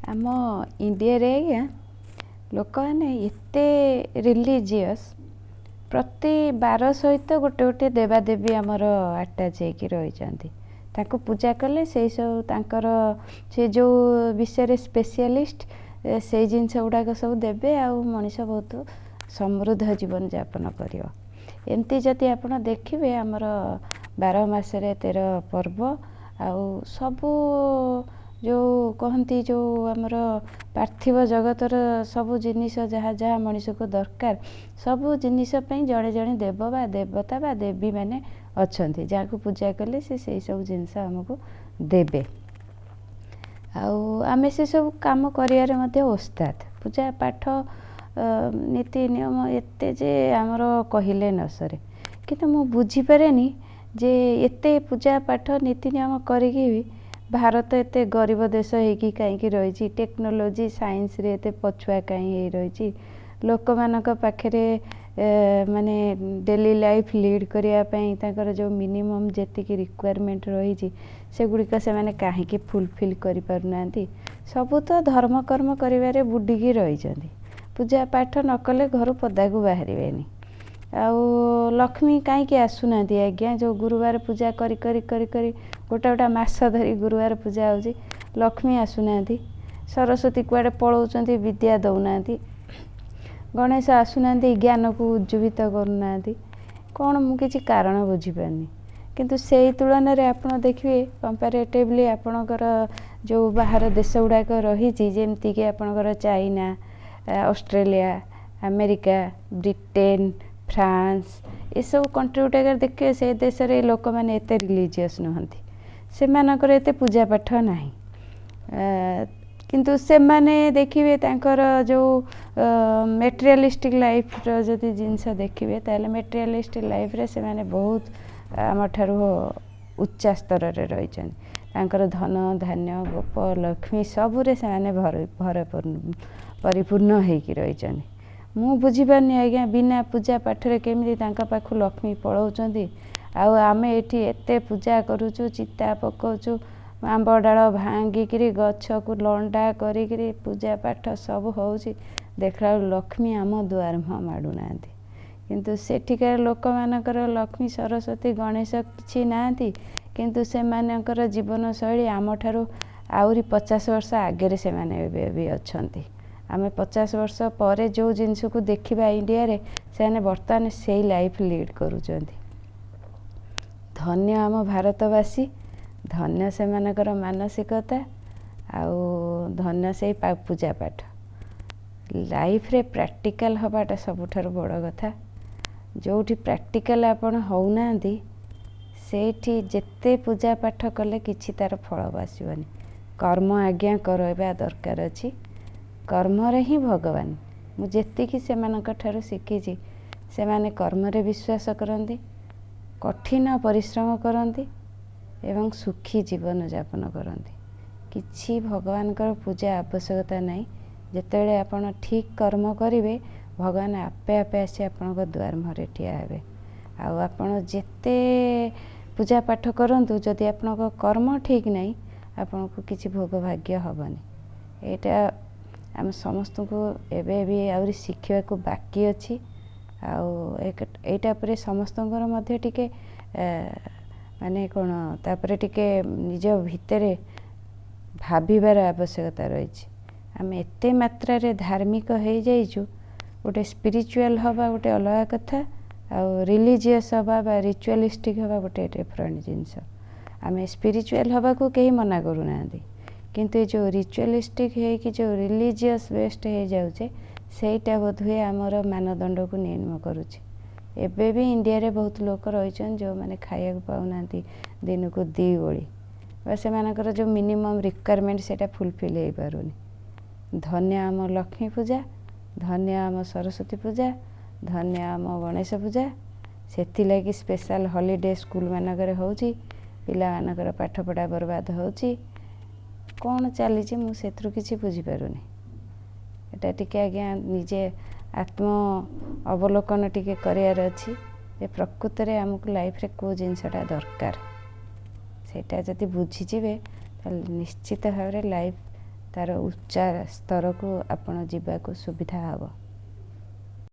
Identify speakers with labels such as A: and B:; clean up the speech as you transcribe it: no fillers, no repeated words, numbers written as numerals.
A: ଆମ ଇଣ୍ଡିଆରେ ଆଜ୍ଞା ଲୋକମାନେ ଏତେ ରିଲିଜିୟସ୍, ପ୍ରତି ବାର ସହିତ ଗୋଟେ ଗୋଟେ ଦେବାଦେବୀ ଆମର ଆଟାଚ୍ ହେଇକି ରହିଛନ୍ତି। ତାଙ୍କୁ ପୂଜା କଲେ ସେଇ ସବୁ ତାଙ୍କର ସେ ଯେଉଁ ବିଷୟରେ ସ୍ପେସିଆଲିଷ୍ଟ, ସେଇ ଜିନିଷ ଗୁଡ଼ାକ ସବୁ ଦେବେ ଆଉ ମଣିଷ ବହୁତ ସମୃଦ୍ଧ ଜୀବନଯାପନ କରିବ। ଏମିତି ଯଦି ଆପଣ ଦେଖିବେ, ଆମର 12 ମାସରେ 13 ପର୍ବ ଆଉ ସବୁ ଯେଉଁ କହନ୍ତି, ଯେଉଁ ଆମର ପାର୍ଥିବ ଜଗତର ସବୁ ଜିନିଷ ଯାହା ଯାହା ମଣିଷକୁ ଦରକାର, ସବୁ ଜିନିଷ ପାଇଁ ଜଣେ ଜଣେ ଦେବ ବା ଦେବତା ବା ଦେବୀ ମାନେ ଅଛନ୍ତି, ଯାହାକୁ ପୂଜା କଲେ ସେ ସେଇ ସବୁ ଜିନିଷ ଆମକୁ ଦେବେ। ଆଉ ଆମେ ସେସବୁ କାମ କରିବାରେ ମଧ୍ୟ ଓସ୍ତାଦ। ପୂଜା ପାଠ, ନୀତି ନିୟମ ଏତେ ଯେ ଆମର କହିଲେ ନ ସରେ। କିନ୍ତୁ ମୁଁ ବୁଝିପାରେନି ଯେ ଏତେ ପୂଜା ପାଠ, ନୀତି ନିୟମ କରିକି ବି ଭାରତ ଏତେ ଗରିବ ଦେଶ ହେଇକି କାହିଁକି ରହିଛି? ଟେକ୍ନୋଲୋଜି, ସାଇନ୍ସରେ ଏତେ ପଛୁଆ କାହିଁ ହେଇ ରହିଛି? ଲୋକମାନଙ୍କ ପାଖରେ ମାନେ ଡେଲି ଲାଇଫ୍ ଲିଡ଼୍ କରିବା ପାଇଁ ତାଙ୍କର ଯେଉଁ ମିନିମମ୍ ଯେତିକି ରିକ୍ୱାରମେଣ୍ଟ ରହିଛି, ସେଗୁଡ଼ିକ ସେମାନେ କାହିଁକି ଫୁଲଫିଲ୍ କରିପାରୁନାହାନ୍ତି? ସବୁ ତ ଧର୍ମ କର୍ମ କରିବାରେ ବୁଡ଼ିକି ରହିଛନ୍ତି। ପୂଜା ପାଠ ନ କଲେ ଘରୁ ପଦାକୁ ବାହାରିବେନି। ଆଉ ଲକ୍ଷ୍ମୀ କାହିଁକି ଆସୁନାହାନ୍ତି ଆଜ୍ଞା? ଯେଉଁ ଗୁରୁବାର ପୂଜା କରି କରି କରି କରି ଗୋଟେ ଗୋଟେ ମାସ ଧରି ଗୁରୁବାର ପୂଜା ହେଉଛି, ଲକ୍ଷ୍ମୀ ଆସୁନାହାନ୍ତି। ସରସ୍ୱତୀ କୁଆଡ଼େ ପଳାଉଛନ୍ତି, ବିଦ୍ୟା ଦେଉନାହାନ୍ତି। ଗଣେଶ ଆସୁନାହାନ୍ତି, ଜ୍ଞାନକୁ ଉଜ୍ଜୀବିତ କରୁନାହାନ୍ତି। କ'ଣ ମୁଁ କିଛି କାରଣ ବୁଝିପାରୁନି। କିନ୍ତୁ ସେଇ ତୁଳନାରେ ଆପଣ ଦେଖିବେ, କମ୍ପାରେଟିଭଲି ଆପଣଙ୍କର ଯେଉଁ ବାହାର ଦେଶ ଗୁଡ଼ାକ ରହିଛି, ଯେମିତିକି ଆପଣଙ୍କର China, Australia, America, Britain, France, ଏସବୁ କଣ୍ଟ୍ରି ଗୁଡ଼ାକରେ ଦେଖିବେ, ସେ ଦେଶରେ ଲୋକମାନେ ଏତେ ରିଲିଜିୟସ୍ ନୁହନ୍ତି, ସେମାନଙ୍କର ଏତେ ପୂଜା ପାଠ ନାହିଁ। କିନ୍ତୁ ସେମାନେ ଦେଖିବେ, ତାଙ୍କର ଯେଉଁ ମେଟେରିଆଲିଷ୍ଟିକ୍ ଲାଇଫ୍ର ଯଦି ଜିନିଷ ଦେଖିବେ, ତାହେଲେ ମେଟେରିଆଲିଷ୍ଟିକ୍ ଲାଇଫ୍ରେ ସେମାନେ ବହୁତ ଆମଠାରୁ ଉଚ୍ଚ ସ୍ତରରେ ରହିଛନ୍ତି। ତାଙ୍କର ଧନ, ଧାନ୍ୟ, ଗୋପ, ଲକ୍ଷ୍ମୀ ସବୁରେ ସେମାନେ ପରିପୂର୍ଣ୍ଣ ହେଇକି ରହିଛନ୍ତି। ମୁଁ ବୁଝିପାରୁନି ଆଜ୍ଞା, ବିନା ପୂଜା ପାଠରେ କେମିତି ତାଙ୍କ ପାଖକୁ ଲକ୍ଷ୍ମୀ ପଳାଉଛନ୍ତି? ଆଉ ଆମେ ଏଠି ଏତେ ପୂଜା କରୁଛୁ, ଚିତା ପକାଉଛୁ, ଆମ୍ବ ଡାଳ ଭାଙ୍ଗିକିରି, ଗଛକୁ ଲଣ୍ଡା କରିକିରି ପୂଜା ପାଠ ସବୁ ହେଉଛି, ଦେଖିଲା ବେଳକୁ ଲକ୍ଷ୍ମୀ ଆମ ଦୁଆର ମୁହଁ ମାଡ଼ୁନାହାନ୍ତି। କିନ୍ତୁ ସେଠିକାର ଲୋକମାନଙ୍କର ଲକ୍ଷ୍ମୀ, ସରସ୍ୱତୀ, ଗଣେଶ କିଛି ନାହାନ୍ତି, କିନ୍ତୁ ସେମାନଙ୍କର ଜୀବନଶୈଳୀ ଆମଠାରୁ ଆହୁରି 50 ବର୍ଷ ଆଗରେ ସେମାନେ ଏବେ ବି ଅଛନ୍ତି। ଆମେ 50 ବର୍ଷ ପରେ ଯେଉଁ ଜିନିଷକୁ ଦେଖିବା ଇଣ୍ଡିଆରେ, ସେମାନେ ବର୍ତ୍ତମାନ ସେଇ ଲାଇଫ୍ ଲିଡ଼୍ କରୁଛନ୍ତି। ଧନ୍ୟ ଆମ ଭାରତବାସୀ, ଧନ୍ୟ ସେମାନଙ୍କର ମାନସିକତା ଆଉ ଧନ୍ୟ ସେଇ ପୂଜା ପାଠ। ଲାଇଫ୍ରେ ପ୍ରାକ୍ଟିକାଲ ହେବାଟା ସବୁଠାରୁ ବଡ଼ କଥା। ଯେଉଁଠି ପ୍ରାକ୍ଟିକାଲ ଆପଣ ହେଉନାହାନ୍ତି, ସେଇଠି ଯେତେ ପୂଜା ପାଠ କଲେ କିଛି ତା'ର ଫଳ ଆସିବନି। କର୍ମ ଆଜ୍ଞା କରିବା ଦରକାର ଅଛି। କର୍ମରେ ହିଁ ଭଗବାନ। ମୁଁ ଯେତିକି ସେମାନଙ୍କ ଠାରୁ ଶିଖିଛି, ସେମାନେ କର୍ମରେ ବିଶ୍ୱାସ କରନ୍ତି, କଠିନ ପରିଶ୍ରମ କରନ୍ତି ଏବଂ ସୁଖୀ ଜୀବନଯାପନ କରନ୍ତି। କିଛି ଭଗବାନଙ୍କର ପୂଜା ଆବଶ୍ୟକତା ନାହିଁ। ଯେତେବେଳେ ଆପଣ ଠିକ୍ କର୍ମ କରିବେ, ଭଗବାନ ଆପେ ଆପେ ଆସି ଆପଣଙ୍କ ଦୁଆର ମୁହଁରେ ଠିଆ ହେବେ। ଆଉ ଆପଣ ଯେତେ ପୂଜା ପାଠ କରନ୍ତୁ, ଯଦି ଆପଣଙ୍କ କର୍ମ ଠିକ୍ ନାହିଁ, ଆପଣଙ୍କୁ କିଛି ଭୋଗ ଭାଗ୍ୟ ହେବନି। ଏଇଟା ଆମ ସମସ୍ତଙ୍କୁ ଏବେ ବି ଆହୁରି ଶିଖିବାକୁ ବାକି ଅଛି। ଆଉ ଏଇଟା ଉପରେ ସମସ୍ତଙ୍କର ମଧ୍ୟ ଟିକେ ମାନେ କ'ଣ, ତାପରେ ଟିକେ ନିଜ ଭିତରେ ଭାବିବାର ଆବଶ୍ୟକତା ରହିଛି। ଆମେ ଏତେ ମାତ୍ରାରେ ଧାର୍ମିକ ହେଇଯାଇଛୁ। ଗୋଟେ ସ୍ପିରିଚୁଆଲ୍ ହେବା ଗୋଟେ ଅଲଗା କଥା ଆଉ ରିଲିଜିୟସ୍ ହେବା ବା ରିଚୁଆଲିଷ୍ଟିକ୍ ହେବା ଗୋଟେ ଡିଫରେଣ୍ଟ ଜିନିଷ। ଆମେ ସ୍ପିରିଚୁଆଲ୍ ହେବାକୁ କେହି ମନା କରୁନାହାନ୍ତି, କିନ୍ତୁ ଏ ଯେଉଁ ରିଚୁଆଲିଷ୍ଟିକ୍ ହେଇକି ଯେଉଁ ରିଲିଜିୟସ୍ ବେସ୍ଡ ହେଇଯାଉଛେ, ସେଇଟା ବୋଧହୁଏ ଆମର ମାନଦଣ୍ଡକୁ ନିମ୍ନ କରୁଛି। ଏବେ ବି ଇଣ୍ଡିଆରେ ବହୁତ ଲୋକ ରହିଛନ୍ତି, ଯେଉଁମାନେ ଖାଇବାକୁ ପାଉନାହାନ୍ତି ଦିନକୁ ଦୁଇ ଓଳି ବା ସେମାନଙ୍କର ଯେଉଁ ମିନିମମ୍ ରିକ୍ୱାରମେଣ୍ଟ, ସେଇଟା ଫୁଲଫିଲ୍ ହେଇପାରୁନି। ଧନ୍ୟ ଆମ ଲକ୍ଷ୍ମୀ ପୂଜା, ଧନ୍ୟ ଆମ ସରସ୍ୱତୀ ପୂଜା, ଧନ୍ୟ ଆମ ଗଣେଶ ପୂଜା। ସେଥିଲାଗି ସ୍ପେଶାଲ ହଲିଡ଼େ ସ୍କୁଲମାନଙ୍କରେ ହେଉଛି, ପିଲାମାନଙ୍କର ପାଠପଢ଼ା ବର୍ବାଦ ହେଉଛି। କ'ଣ ଚାଲିଛି, ମୁଁ ସେଥିରୁ କିଛି ବୁଝିପାରୁନି। ଏଇଟା ଟିକେ ଆଜ୍ଞା ନିଜେ ଆତ୍ମ ଅବଲୋକନ ଟିକେ କରିବାର ଅଛି ଯେ ପ୍ରକୃତରେ ଆମକୁ ଲାଇଫରେ କେଉଁ ଜିନିଷଟା ଦରକାର। ସେଇଟା ଯଦି ବୁଝିଯିବେ, ତାହେଲେ ନିଶ୍ଚିତ ଭାବରେ ଲାଇଫ୍ ତା'ର ଉଚ୍ଚ ସ୍ତରକୁ ଆପଣ ଯିବାକୁ ସୁବିଧା ହେବ।